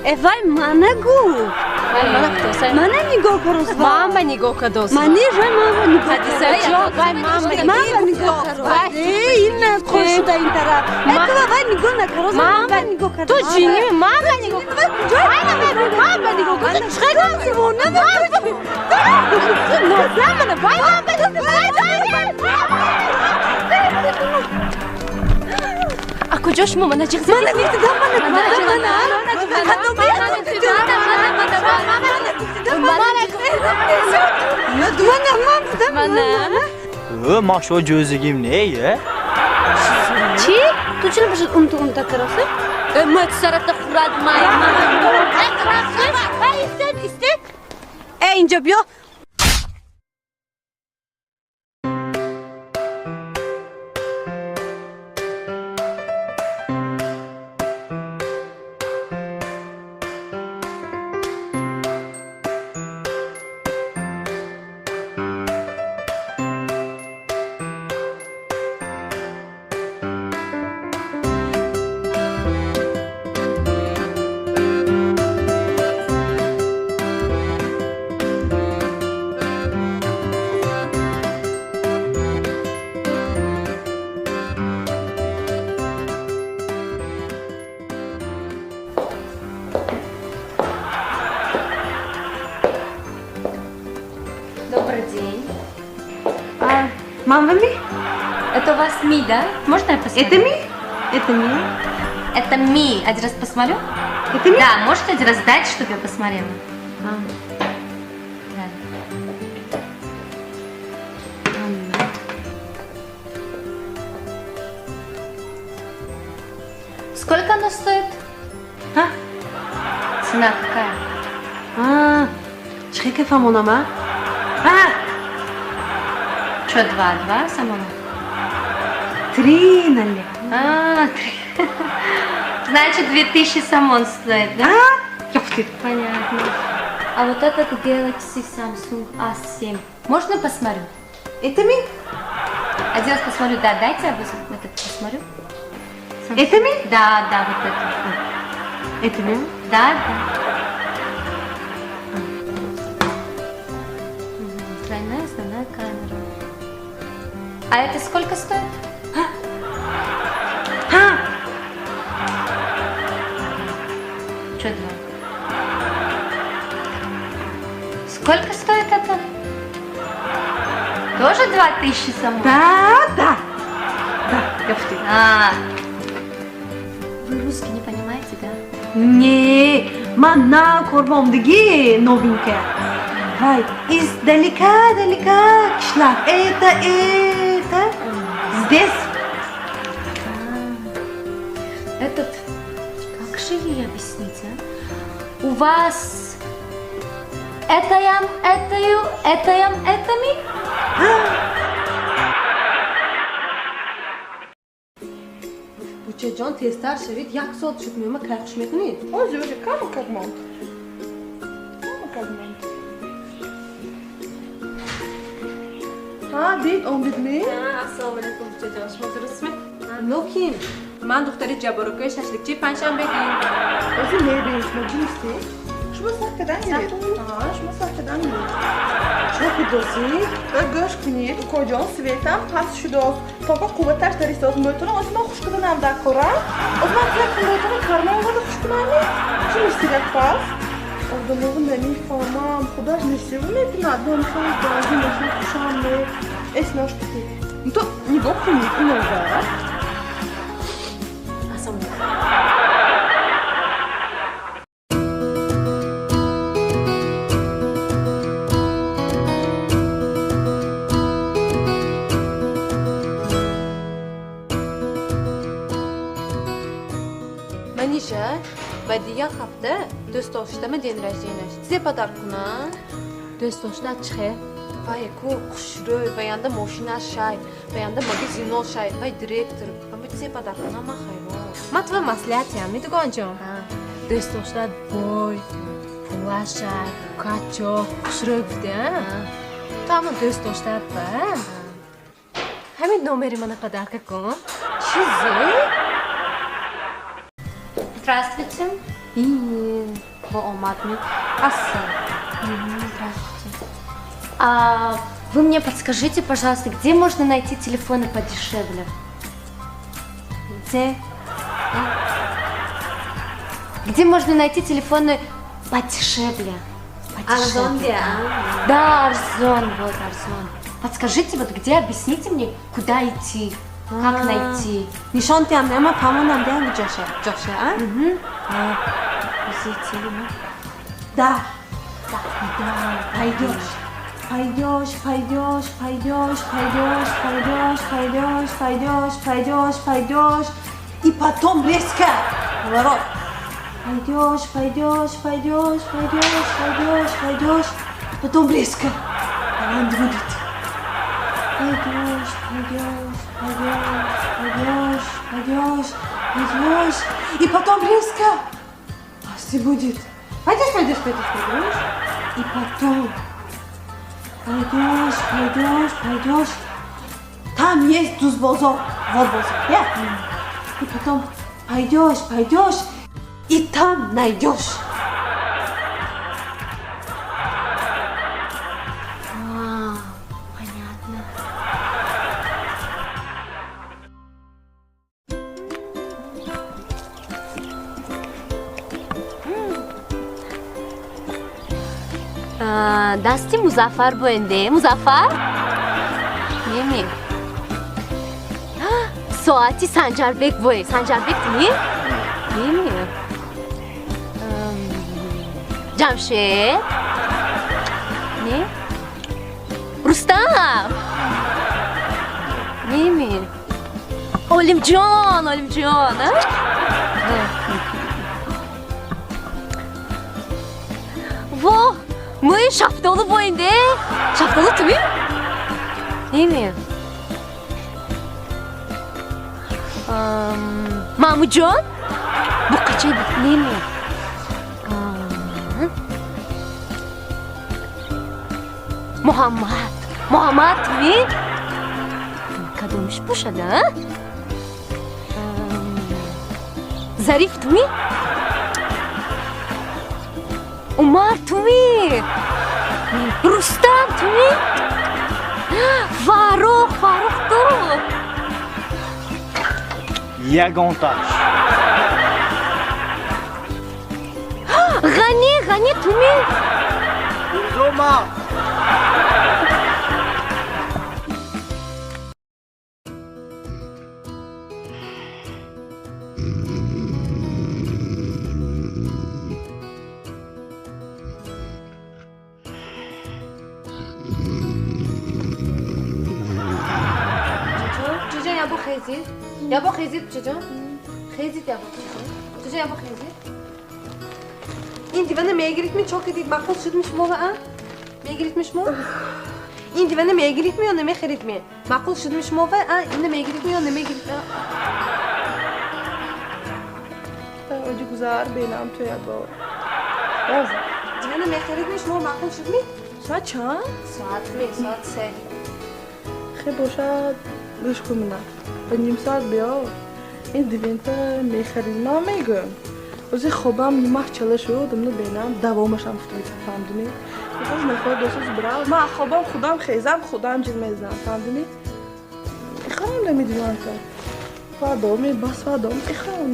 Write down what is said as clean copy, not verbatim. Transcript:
Э, вай мана гу. Мана нигоҳ кароз. Мама нигоҳ кадос. Манижа, мама нигоҳ. Ҳадисаҷон, вай мама. Мама нигоҳ кароз. Э, ина қош шуда ин тараф. Э, ту вай нигоҳ накароз, мама нигоҳ кароз. Ту ҷинӣ, мама нигоҳ. Мама нигоҳ кар. Ту чӣ девона? Ту нозамана, вай мама. А куҷо шумо мана ҷиғ задед? Мана гуфтидам, мана, мана, мана. Ман шумо ҷӯзигим не, е? Чӣ? Ту чиро бошад унту унта кароса? Мӯт сарата хӯрад май. Истед, истед. Э, инҷо биё. Добрый день. А, мама ми? Это у вас Ми, да? Можно я посмотрю? Это ми? Это ми? Это Ми. Один раз посмотрю? Это ми? Да, можете один раз дать, чтобы я посмотрела? Да. Сколько оно стоит? А? Цена какая? А, чӣ кафамонам, а? А! Что, два? Два самому? Три нале. А, три. Значит, 2000 самон стоит, да? А? Ёпты. Понятно. А вот этот Galaxy Samsung A7. Можно посмотрю? Это ми? Один раз посмотрю. Да, дайте я этот посмотрю. Это ми? Да, да, вот это. Это ми? Да, да. Тройная основная камера. А это сколько стоит? А! Что два? Сколько стоит это? Тоже 2000 само? Да, да. Да, ёпты. А. Вы русский не понимаете, да? Не, ман на корбомдиги новенькая. Вай, издалека, далека кишлак. Это здесь. А, этот, как же ей объяснить, а? У вас это ям, это ю, это ям, это ми? Бучаҷон, тезтар шавед, як соат шуд, мема кай хуш мекунед? Ози, ози, кама как монд. Кама как монд. Ҳа, дид, он дид ми? Ассалому алайкум, бучаҷон, шумо дурустми? Локин. Ман духтари Ҷабборукои шашликчии панҷшанбегӣ. Ози мебинем, шумо дурустӣ? Шумо сар кадан гиред. Ҳа, шумо сар кадан гиред. Шумо худдосӣ? Гӯш кунед, укоҷон, светам паст шудааст. Тока қувваташ дар истааст. Мӯйтона ози ман хуш кунам дар кора. Ози ман як мӯйтона кармон оварда хуш кунам? Чӣ меширад пас? Одаморо намефаҳмам. Худаш несиву мекунад. Номшон ганги мошин хушам ме. Эс нош кути. То нигоҳ кунед, инова. Ассалому алайкум. Манижа, ба дигар ҳафта дӯстдоштама день рождения. Чизе подарок кунам? Дӯстдоштат чӣ хел? Вай ку хушрӯй, ваянда мошинаш шай, ваянда магазино шай, вай директор. Ама чизе подарок кунам, ман хайрон. Ман тува маслиҳатиям, медугонҷон. Дӯст доштад бой, пулаша, качо, хушрӯй гуфте, а? Ту ҳамон дӯст доштад ба? Ҳамин номери мана подарка кун. Чизе? Здравствуйте. Бо омад ми. Ассалом. Здравствуйте. А вы мне подскажите, пожалуйста, где можно найти телефоны подешевле? Где? Где можно найти телефоны подешевле? Арзон где, а? Да, Арзон, вот Арзон. Подскажите, вот где, объясните мне, куда идти, как найти. Нишон тиам, ама памонам деам ҷоша, ҷоша, а? Да. Да, пойдешь. Пойдешь, пойдешь, пойдешь, пойдешь, пойдешь, пойдешь, пойдешь, пойдешь, пойдешь. И потом резко поворот. Пойдешь, пойдешь, пойдешь, пойдешь, пойдешь, пойдешь. Потом резко. Он будет. Пойдешь, пойдешь, пойдешь, пойдешь, пойдешь, пойдешь. И потом резко. Пасти будет. Пойдешь, пойдешь, пойдешь, пойдешь. И потом пойдешь, пойдешь, пойдешь. Там есть дузбозор, вот бозор, я. И потом пойдешь, пойдешь, и там найдешь. А, понятно. Дасти Музаффар буэнде. Музаффар? Неми. Соати Санҷарбек буэ. Санҷарбек тими? Неми. Ҷамшед? Не? Рустам? Неми. Олимҷон, Олимҷон, а? Во, мы шафтолу буэнде. Шафтолу тими? Неми. Мамуҷон? Буқачай неми. Муҳаммад. Муҳаммад тими? Кадомиш бошад, а? Зариф туми? Умар туми? Рустам туми? Фаррух, Фаррух ту? Ягонташ. Ғани, Ғани туми? Дома. Чуҷон, ябо хезид. Ябо хезид, чуҷон. Хезид ябо, чуҷон. Чуҷон, ябо хезид. Ин дивана мегиридми, чо кардид? Маъқул шудми шумо ва, а? Мегиридми шумо? Ин дивана мегиридми ё намехаридми? Маъқул шудми шумо ва, а? Ина мегиридми ё намегиридми? Оҷи гузар бенам ту ябо. Дивана мехаридми шумо маъқул шудми? Соат чанд? Соат ме, соат се. Хе бошад, гӯш кун мана. Ба ним соат биё. Ин дивента мехарид. Ман мегӯям. Ози хобам нимах чала шуд, амно бенам давомашам футмита, фаҳмдинӣ? Боз мехоҳад досоз бирав. Ман хобам худам хезам, худам ҷир мезанам, фаҳмдинӣ? Ихарам намедиванта. Фадоми, бас фадом, ихарам.